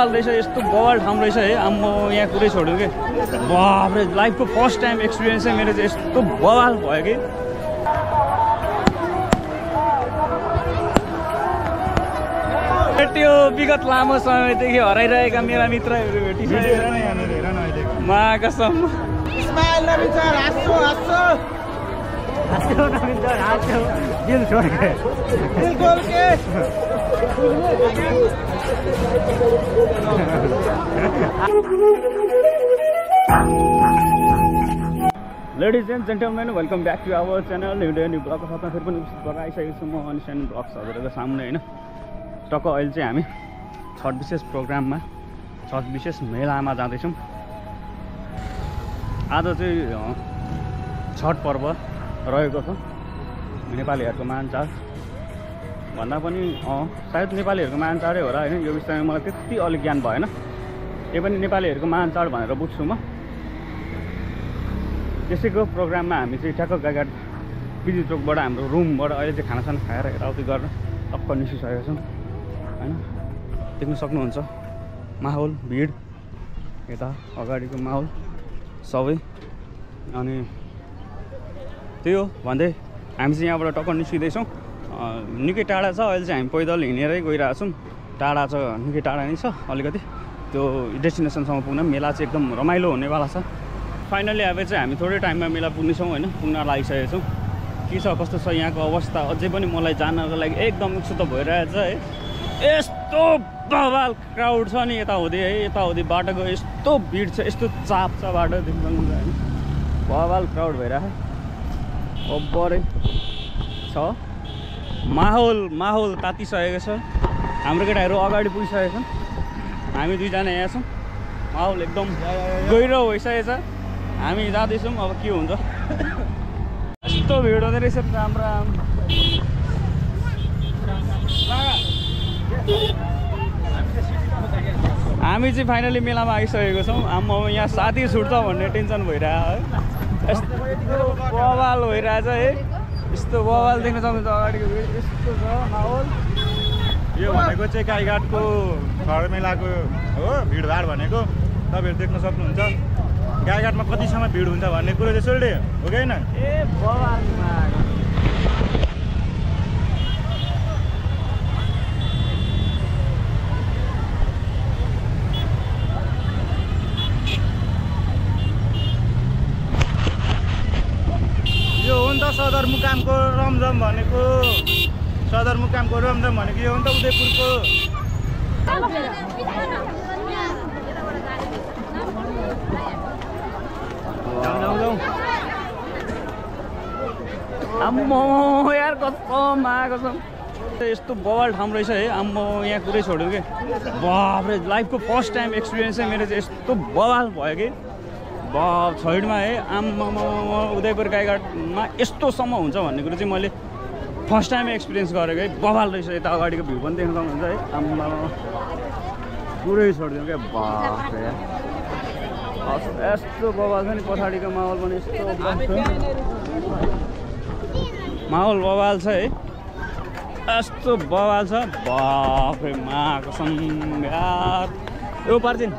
बवाल रहेछ यस्तो बवाल ठाउँ रहेछ है म यहाँ कुरै छोड्यो के बाफरे लाइफको फर्स्ट टाइम एक्सपिरियन्स चाहिँ मेरो चाहिँ यस्तो बवाल भयो कि त्यो विगत लामो समयदेखि हराइरहेका मेरा मित्रहरू भेटिसकेर मा कसम Ladies and gentlemen, welcome back to our channel. New day, new vlog. साथमा फेरि पनि उपस्थित भएर आइसकेको छु म अनिसन ब्लग्स हजुरको सामने हैन टक्क अहिले चाहिँ हामी छठ विशेष प्रोग्राममा छठ विशेष मेलामा जाँदैछौँ। आज चाहिँ छठ पर्व रहेको छ नेपालीहरूको महान चाड भन्दा पनि सायद नेपालीहरूको महान चाडै होला हैन यो विषयमा मलाई त्यति अलि ज्ञान भएन यो पनि नेपालीहरूको महान चाड भनेर बुझ्छु म त्यसैको प्रोग्राममा हामी चाहिँ ठ्याक्क गाईघाट बिजी चोकबाट हाम्रो रुमबाट अहिले चाहिँ खानासाना खाएर यताउति गरेर टक्क निस्किसकेका छौँ हैन देख्न सक्नुहुन्छ माहौल भिड यता अगाडिको माहौल सबै अनि त्यही हो भन्दै हामी चाहिँ यहाँबाट टक्क निस्किँदैछौँ निकै टाढा छ अहिले चाहिँ हामी पैदल हिँडेरै गइरहेको छौँ टाढा छ निकै टाढा नै छ अलिकति त्यो डेस्टिनेसनसम्म पुग्न मेला चाहिँ एकदम रमाइलो हुनेवाला छ फाइनली अब चाहिँ हामी थोरै टाइममा मेला पुग्नेछौँ होइन पुग्न लागिसकेको छौँ के छ कस्तो छ यहाँको अवस्था अझै पनि मलाई जानको लागि एकदम उत्सुक भइरहेछ है यस्तो बवाल क्राउड छ नि यताउति है यताउति बाटोको यस्तो भिड छ यस्तो चाप छ बाटो देख्नु होइन बवाल क्राउड भइरहेको अब्बरै छ माहौल तातिसकेको छ हाम्रो केटाहरू अगाडि पुगिसकेको छन् हामी दुईजना यहाँ छौँ माहौल एकदम गहिरो भइसकेको छ हामी जाँदैछौँ अब के हुन्छ यस्तो भिड हुँदो रहेछ राम्रो हामी चाहिँ फाइनली मेलामा आइसकेको छौँ यहाँ साथी छुट्छ भन्ने टेन्सन भइरहेको है यस्तो बवाल भइरहेछ है यस्तो बवाल देख्न सक्नुहुन्छ अगाडिको भिड यस्तो छ माहौल यो भनेको चाहिँ गाईघाटको छठ मेलाको हो भिडभाड भनेको तपाईँहरू देख्न सक्नुहुन्छ गाईघाटमा कतिसम्म भिड हुन्छ भन्ने कुरो चाहिँ सोल्डे हो कि होइन ए बवालमा यो हो नि त सदरमुकामको रमझम भनेको सदरमुकामको रमझम भनेको यो हो नि त उदयपुरको आम्मो यार कसम आएको छ यस्तो बवाल ठाउँ रहेछ है आम्मो यहाँ कुरै छोड्यो कि बाफरे लाइफको फर्स्ट टाइम एक्सपिरियन्स चाहिँ मेरो चाहिँ यस्तो बवाल भयो कि छैडमा है आम्मा उदयपुर गाईघाटमा यस्तोसम्म हुन्छ भन्ने कुरो चाहिँ मैले फर्स्ट टाइम एक्सपिरियन्स गरेको है बवाल रहेछ यता अगाडिको भ्यू पनि देख्न सक्नुहुन्छ है आम्मा पुरै छोडिदिउँ क्या बाफरे यस्तो बवाल छ नि पछाडिको माहौल पनि यस्तो माहौल बवाल छ है यस्तो बवाल छ बाफरे कसम यार यो पर्छिन्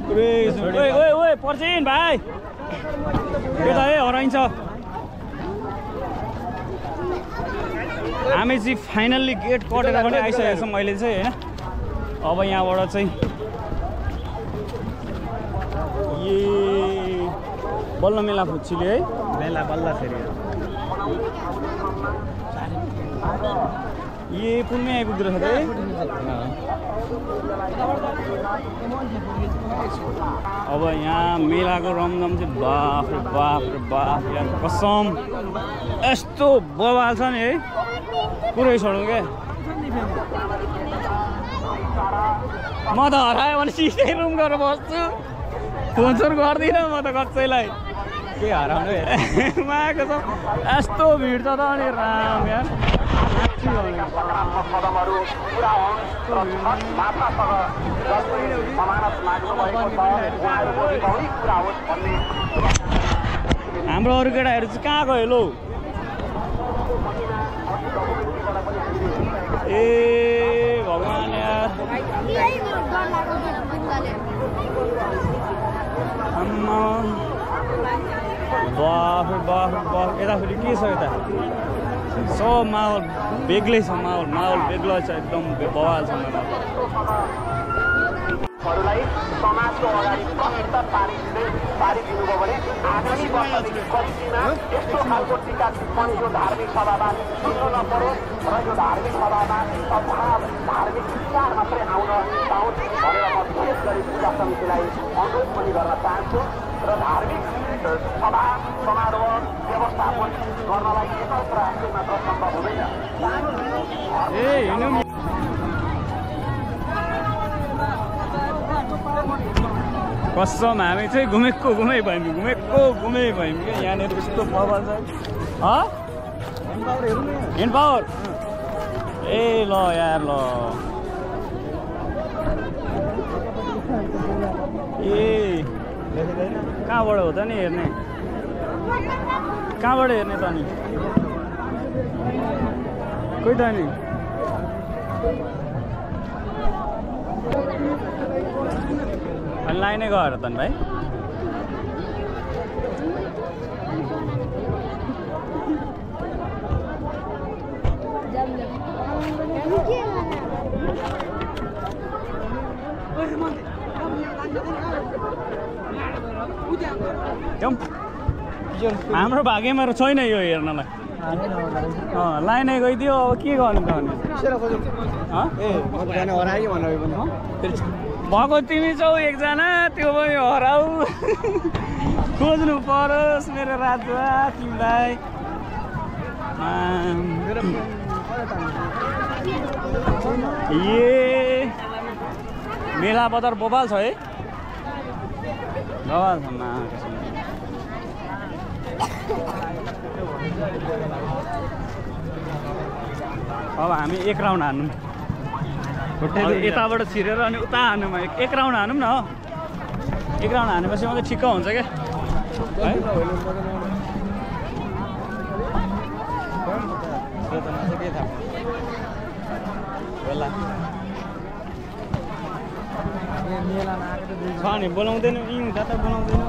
ओए पर्छिन् भाइ यो त है हराइन्छ हामी चाहिँ फाइनल्ली गेट कटेर पनि आइसकेको छौँ अहिले चाहिँ होइन अब यहाँबाट चाहिँ ए बल्ल मेला फुच्चीले है मेला बल्ल फेरि ए पुग्ने आइपुग्दो रहेछ है अब यहाँ मेलाको रमझम चाहिँ बाफ यार कसम यस्तो बवाल छ नि है पुरै छोडौँ क्या म त हरायो भने सिधै रुम गरेर बस्छु फोन गर्दिनँ म त कसैलाई के हराउनु माएको छ यस्तो भिड छ त अनि राम यार हाम्रो अरू केटाहरू चाहिँ कहाँ गयो लो ए भगवान यार आम्मा बाफ यता फेरि के छ यता सब माहौल बेग्लै छ माहौल बेग्लै छ एकदम बवाल छ समाजको अगाडि प्रष्ट पारिदिनुभयो भने आगामी वर्षदेखि कम्तीमा यस्तो खालको टीका टिप्पणी यो धार्मिक सभामा सुन्नु नपरोस् र यो धार्मिक सभामा धार्मिक विचार मात्रै आउन पाओस् भनेर म विशेष गरी पूजा समितिलाई अनुरोध पनि गर्न चाहन्छु र धार्मिक सभा समारोह व्यवस्थापन गर्नलाई एकत्र राष्ट्रिय मात्र सम्भव हुँदैन। कसम हामी चाहिँ घुमेको भयौँ क्या यहाँनिर यस्तो बवाल छ ह्यान्ड पावर ए ल यार ल ए कहाँबाट हो त नि हेर्ने कहाँबाट हेर्ने त नि कोही त नि लाइनै गएर त भाइ हाम्रो भाग्यमा छैन यो हेर्नलाई लाइनै गइदियो अब के गर्नु त भएको तिमी छौ एकजना त्यो पनि हराउ खोज्नु परोस् मेरो राजा तिमीलाई ए मेला बजार बबाल छ है बबाल छ अब हामी एक राउन्ड हान्नु यताबाट छिरेर अनि उता हान्नुमा एक राउन्ड हानौँ न एक राउन्ड हानेपछि मात्रै ठिक्क हुन्छ क्या छ नि बोलाउँदैन यी हुँदा त बोलाउँदैन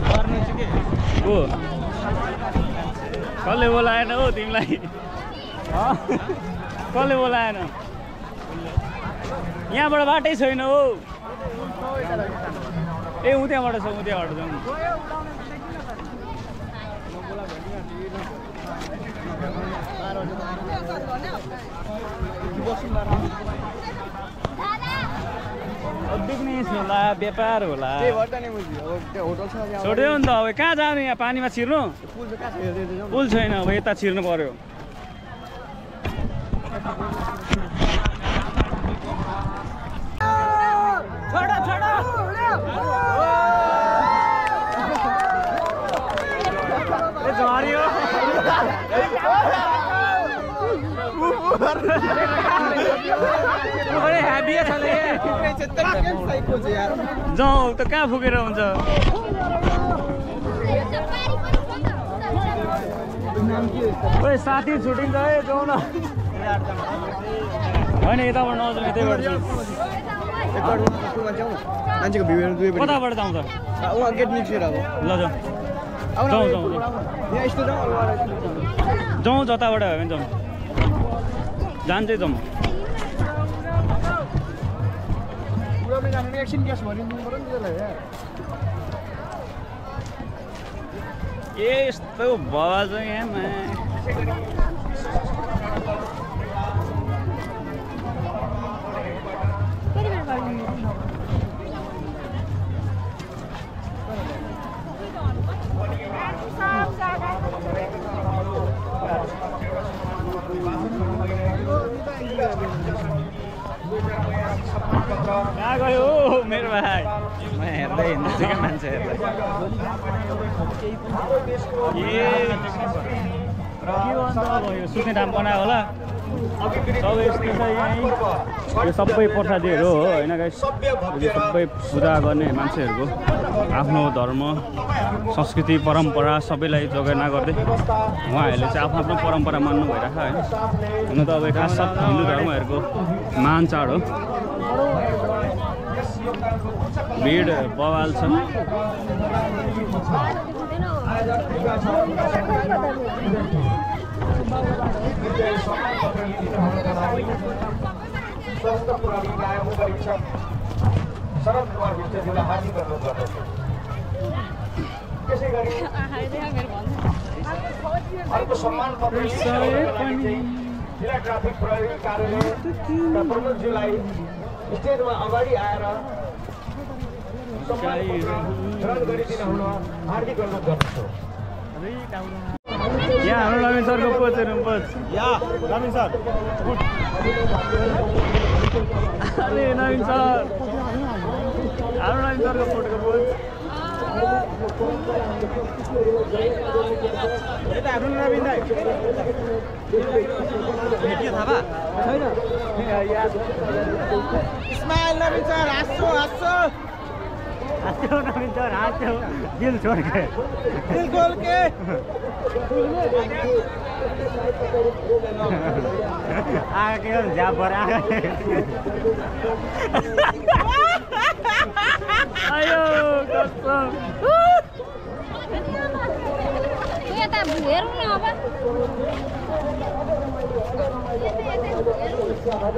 गर्ने चाहिँ के हो कसले बोलाएन हो तिमीलाई कसले बोलाएन यहाँबाट बाटै छैन हो ए उत्यहाँबाट छ उत्यहाँबाट जाउँ बिजनेस होला व्यापार होला छोड्यो नि त अब कहाँ जानु यहाँ पानीमा छिर्नु पुल छैन अब यता छिर्नु पर्यो जाउँ त कहाँ फुकेर हुन्छ ओए साथी छुटिन्छ है जाउँ न होइन यताबाट नजाउँ यतैबाट कताबाट जाउँ त ल जाउँ जताबाट हो भने जाउँ जान्छै जाउँ यस्तो बवाल छ यहाँमा कहाँ गयो मेरो भाइ म हेर्दै हिँड्दैछु क्या मान्छे हेर्दै के भन्नु अब यो सुत्ने ठाउँ बनायो होला सबै यस्तो छ यहीँ यो सबै प्रसादीहरू हो होइन गाइस यो सबै पूजा गर्ने मान्छेहरूको आफ्नो धर्म संस्कृति परम्परा सबैलाई जोगाना गर्दै उहाँहरूले चाहिँ आफ्नो आफ्नो परम्परा मान्नु भइरहेको होइन हुन त अब खास सब हिन्दू धर्महरूको महान चाड हो भिड बवाल छ शरद कुमार विष्टज्यूलाई हार्दिक अनुरोध गर्दछु त्यसै गरी अर्को सम्मान पत्र जिल्ला ट्राफिक प्रहरी कार्यालयका प्रमुखज्यूलाई स्टेजमा अगाडि आएर सम्मान ग्रहण गरिदिन हुन हार्दिक अनुरोध गर्दछु यहाँ हाम्रो नवीन सरको पोज हेर्नु पोज नवीन सर अरे नवीन सर हाम्रो नवीन सरको फोटोको पोज यता हाम्रो नवीन दाइ भेटियो थाहा छैन स्माइल नवीन सर हाँस्छौ हाँस्छौ हाँस्छौ नवीन सर हाँस्छौ दिल छोड के दिल खोल के आगा के झ्याप भर आगा आयो कसम यता हेरौँ न अब